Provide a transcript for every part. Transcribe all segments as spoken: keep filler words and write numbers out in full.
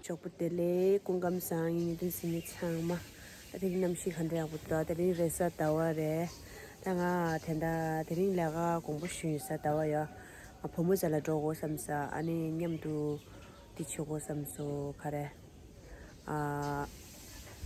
སྟོབས་པོ་བདེ་ལེགས། སྐུ་ཁམས་བཟང་། ངེད་ཀྱི་འདུན་སྲིད་ཉི་ཚང་མ། ད་དེ་རིང་གནམ་གཤིས་ག་འདྲ་ཡག་པོ་འདུག་ད་དེ་རིང་རེས་གཟའ་ཟླ་བ་རེད། ད་ང་དེ་འདྲ་དེ་རིང་ལས་ཀ་དགོངས་པ་ཞུ་ཡོད་གཟའ་ཟླ་བ་ཡོད། ང་བུ་མོ་རྩ་ལ་འགྲོ་དགོས་བསམ་ས། ཨ་ནི་མཉམ་དུ་དེ་བྱེད་དགོས་བསམ་སོང་། ག་རེ། ཨ།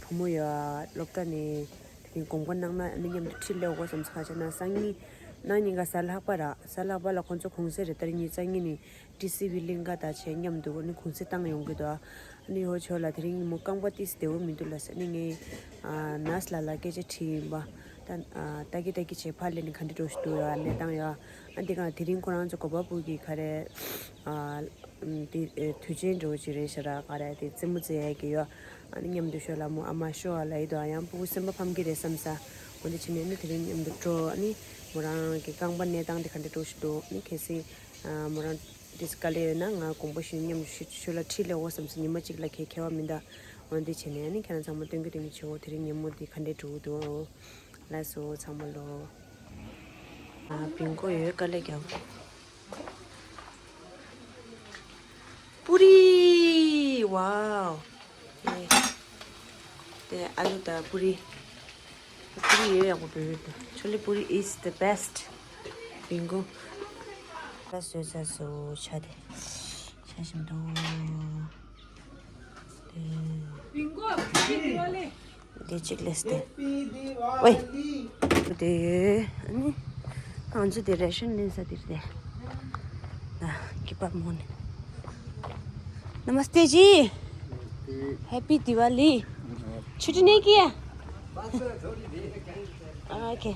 བུ་མོ་ཡོད་སློབ་གྲྭ་ནས་དེ་རིང་དགོངས་པ་གནང་ན་ཨ་ནི་མཉམ་དུ་ཁྲིད་སླེབས་དགོས་བསམ་ས། ག་ཅི་ན་སང་ཉིན་གནངས་ཉིན་ག་གཟའ་ལྷག་པ་ར། གཟའ་ལྷག་པ་ལ་ཁོང་ཚོ་གུང་སེང་རེད། ད་རིང་ཉིན་གཅིག་ཉིན་ནས། ཊི་སི་ཝི་གླིང་ག་དང་བཅས་མཉམ་དུ་ནི་གུང་སེང་བཏང་ཡོང་གི་འདུག་ཨ་ནི་ཡོ་ཆོ་ལ་དེ་རིང་ཉིན་མོ་རྐང་པ་ཏིས་བདེ་བོ་མི་འདུག་ལ་ཟེར་ནི་ངས་ཨ་ནར་སི་ལགས་ལ་སྐད་ཆ་དྲིས་ཡིན་པ། ད་ཨ་ལྟ་གི་ལྟ་གི་བྱས་ཕར་སླེབས་ནི་ག་འདྲ་འགྲོ་ཞིག་འདུག་ཡ་གནས་སྟངས་ཡ། ཨ་འདི་ག་དེ་རིང་ཁོ་རང་ཚོ་གོ་པལ་པུར་གི་ག་རེ་ཨ་དེ་དུས་ཆེན་འགྲོ་ཅིག་རེད་ཤག་ར། ག་རེ་དེ་རྩེད་མོ་རྩེ་ཡ་གི་ཡོ། ཨ་ནི་མཉམ་དུ་ཤོག་ལ་མོ་ཨ་མ་ཤོག་ཨ་ལ་ཡི་དོ་ཨ་ཡང་སྤུ་གུ་སེམས་པ་ཕམ་གི་རེད་བསམ་ས། འོ་འདི་བྱས་ནས་ནི་དེ་རིང་མཉམ་དུ་འགྲོ། ཨ་ནི་མོ་རང་གི་རྐང་པ་གནས་སྟངས་དེ་ག་འདྲ་འགྲོ་ཞིག་འདུག་ཨ་ནི་གལ་སྲིད། ཨ་མོ་རང་དེ་དཀའ་ལས་ཡོད་ན་ང་དགོངས་པ་ཞུས་མཉམ་ཞུ་ཞུ་ལ་ཁྲིད་ལས་འོ་བསམ་སོང་། ཉི་མ་གཅིག་ལ་ཁེ་ཁེ་བ་མི་འདུག་འོ་འདི་བྱས་ནས་ནི་ཁྱེད་རང་ཚང་མ་སྟོན་གི་སྟོན་གི་བྱེད་འོ། དེ་རིང་ཉིན་མོ་འདི་ག་འདྲས་འགྲོ་གི་འདུག་ལགས་སོ་ཚང་མ་ལོ། ཨ་བིང་གོ་ཡོད་དཀའ་ལས་རྒྱག་པུ་རི། ཝའོ། དེ་ཨ་ལུ་དང་པུ་རི། པུ་རི་ཡོད་ཡག་པོ་བོད་ཡོད་དོ། ཆོ་ལི་པུ་རི་is the best། བིང་གོ། ད་བཟོས་ཚར་སོང་ཇ་དེ། ཇ་ཞིམ་འདུག་དེ་གཅིག་ལས་ཏེ། ཝེ། དེ་ཨ་ནི་ང་ཚོ་དེ་རེ་ཤན་ལེན་ས་དེ་རེད་དེ། ཨ་གི་པར་མོ་ནི། नमस्ते जी। हैप्पी दिवाली। छुट्टी नहीं किया? ओके।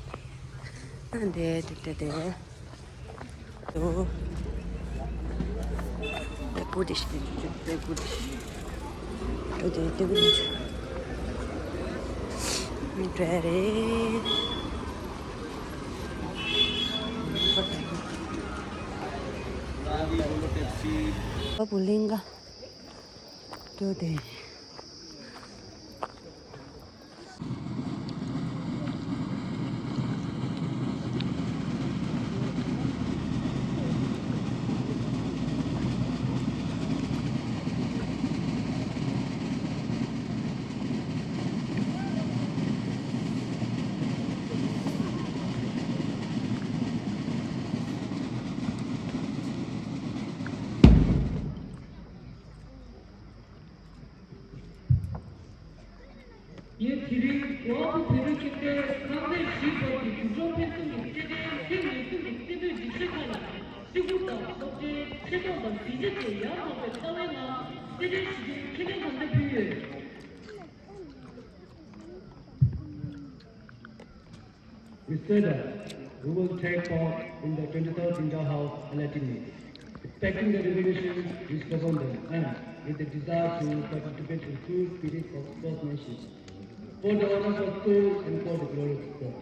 दे दे दे दे। तो Buddhist, Buddhist। तो दे दे Buddhist। Very। Buddhist। ངས་དེ་རིང་ཝང་ཧྥུ་བོད་རིགས་ཁྱིམ་སྡེའི་ཁང་ཚན་བཞིའི་བར་གྱི་འཛིན་སྐྱོང་སྤེལ་གསུམ་གྱི་རྩེད་འགྲན་ཐེངས་ཉེར་གསུམ་གྱི་རྩེད་མོའི་སྒྲིག་གཞི་ཁག་ལ་བརྩི་བཀུར་དང་སློབ་གྲྭའི་ཆེད་གཏོང་དང་སྒྲིག་གཞི་བཅས་ཡང་དག་པའི་རྩ་བའི་ངང་རྩེད་འགྲན་ཞུ་རྒྱུའི་ཁས་ལེན་དམ་བཅའ་ཕུལ་ཡོད། We said that we will take part in the twenty-third Jinja House Alati Meet, respecting the revolution which governed them and with the desire to participate in true spirit of sportsmanship, for the honor of school and for the glory of sport.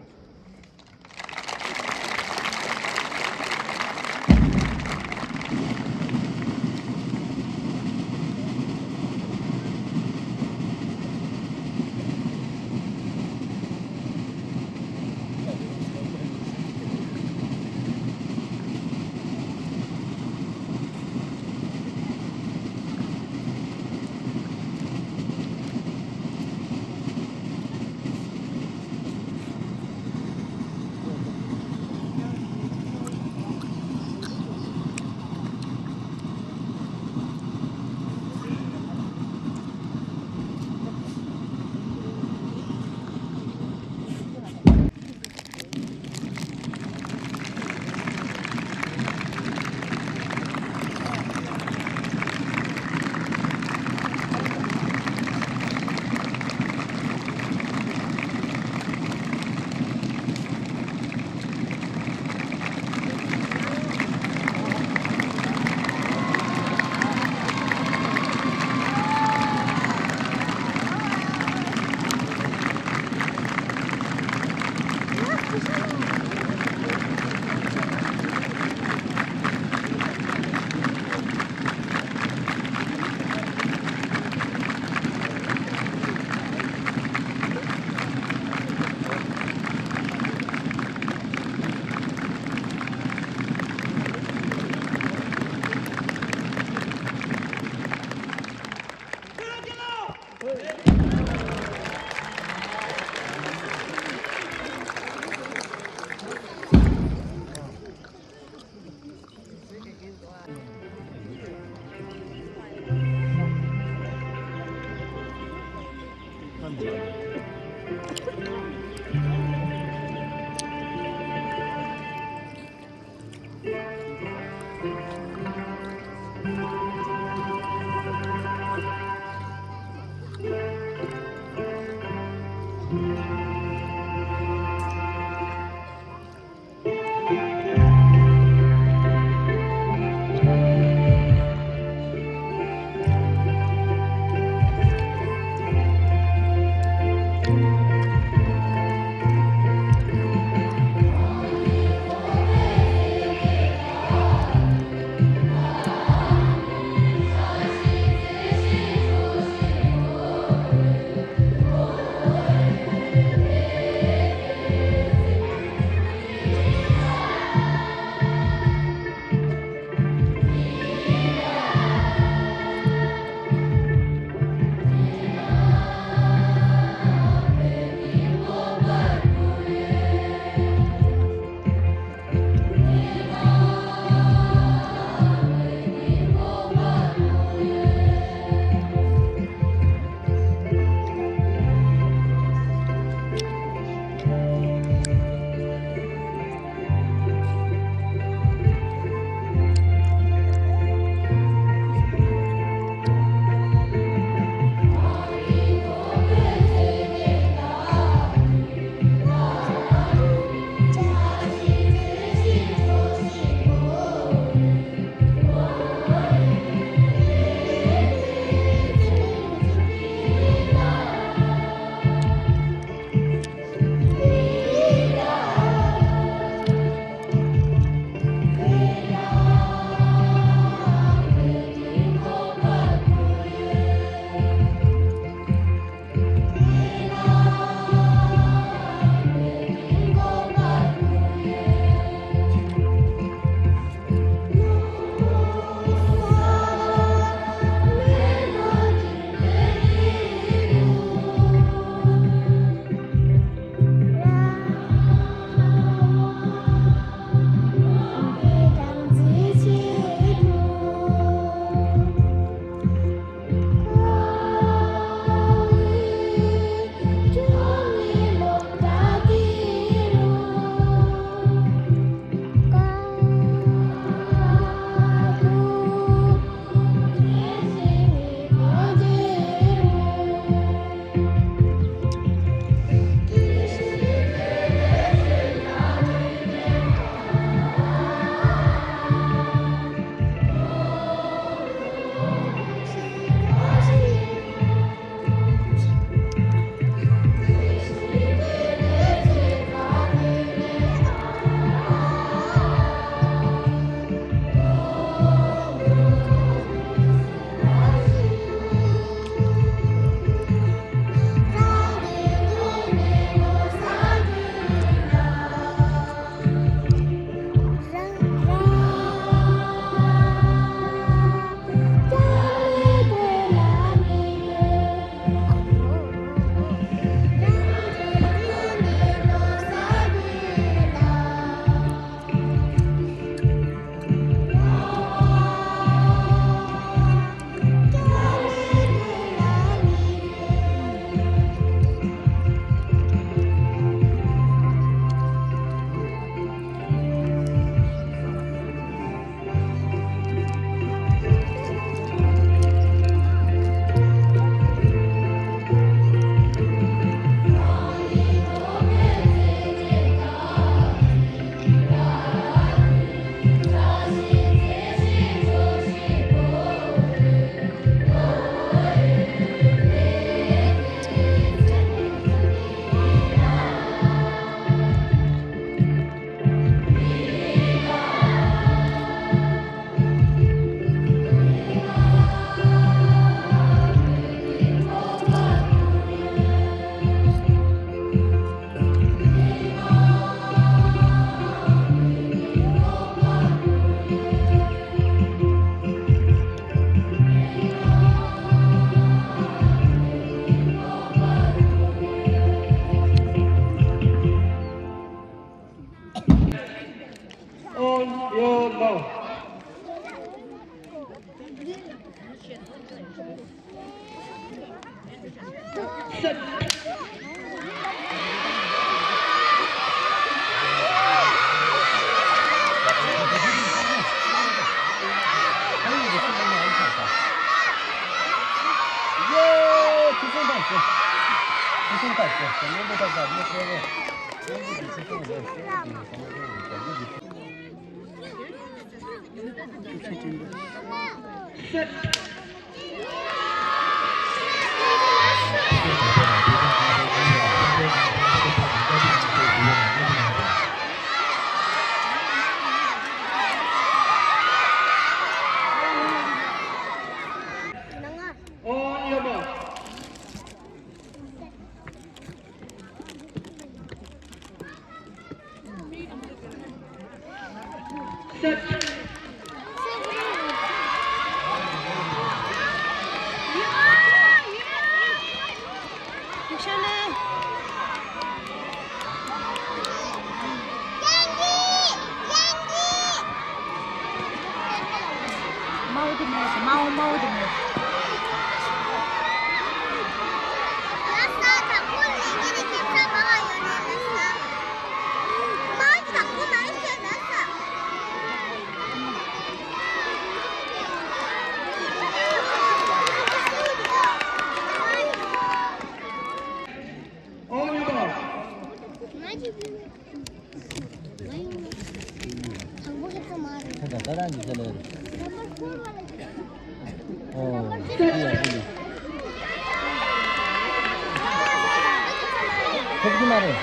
ཐུབ་ཀྱི་མ་རེད།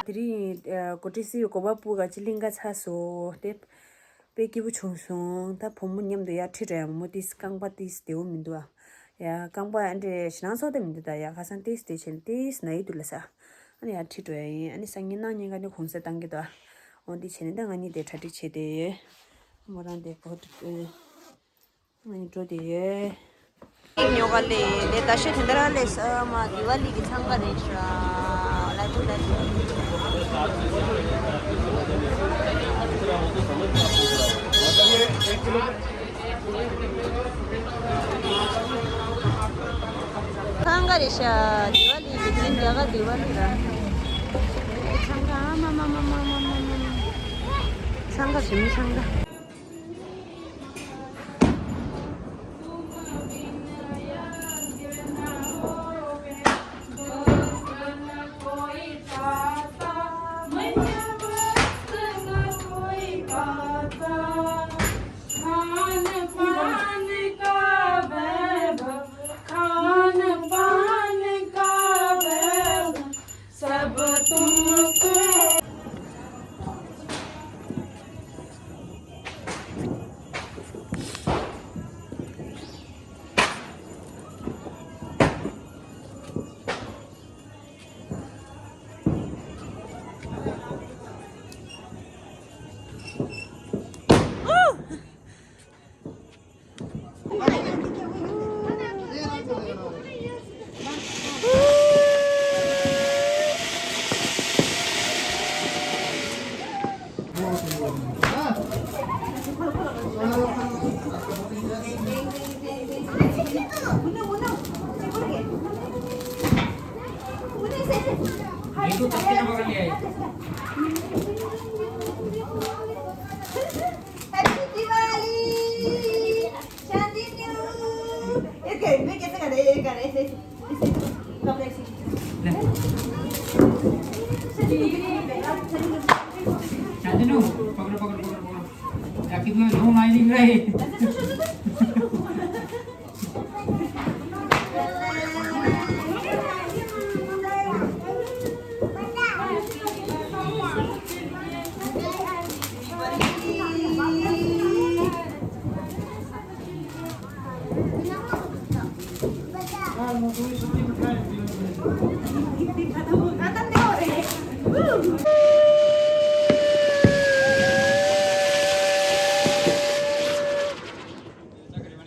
དེ་རིང་གོ་ཁྲི་སི་ཡི་གོ་བ་སྤུ་ག་ཅི་གླིང་ག་ཚ་སོ་དེ། དཔེ་སྐྱིད་པོ་བྱུང་སོང་། ད་བུ་མོ་མཉམ་དུ་ཡར་ཁྲིད་འགྲོ་ཡ། བུ་མོ་ཏིས་རྐང་པ་ཏིས་བདེ་བོ་མི་འདུག་ཨ། ཡ་རྐང་པ་ཨ་འདྲས་ཞེ་སྡང་ཚོགས་དེ་མི་འདུག་ད་ཡ་ཁ་སང་ཏིས་དེ་བྱས་ནས་ཏིས་ན་ཡི་འདུག་ལ་ས། ཨ་ནི་ཡར་ཁྲིད་འགྲོ་ཡ་ཡིན། ཨ་ནི་སང་ཉིན་གནངས་ཉིན་ག་ནི་གུང་སེང་བཏང་གི་འདུག་ཨ། འོ་འདི་བྱས་ནས་ད་ང་གཉིས་དེ་གྲ་སྒྲིག་བྱས་ཏེ་ཡོད། མོ་རང་དེ་བོ་ཏི་ཨེ། ང་གཉིས་འགྲོ་དེ་ཡོད། ཉོ་ག་ལས་ལས་ད་ཤོད་དེ་འདྲ་ལས་ས་མ་དི་ཝ་ལི་གི་འཚང་ཁ་རེད་ཤག་ལ་དུ་ལ་དུ། འཚང་ཁ་རེད་ཤག་དི་ཝ་ལི་གི་དེ་རྒྱ་གར་དི་ཝ་ལི་ར། འཚང་ཁ་ཨ་མ་མ་མ། འཚང་ཁ་ཞིམ་འཚང་ཁ། खान पान का वैभव, खान पान का वैभव, सब तुमसे। Happy Diwali! Shanti New! ये क्या, मैं कैसे कर रहे हैं? ये कर रहे हैं, ऐसे, ऐसे, ऐसे, कपड़े ऐसे। शांतनु, पकड़ो, पकड़ो, पकड़ो, पकड़ो। राखी तुम्हें नो माइनिंग रहे।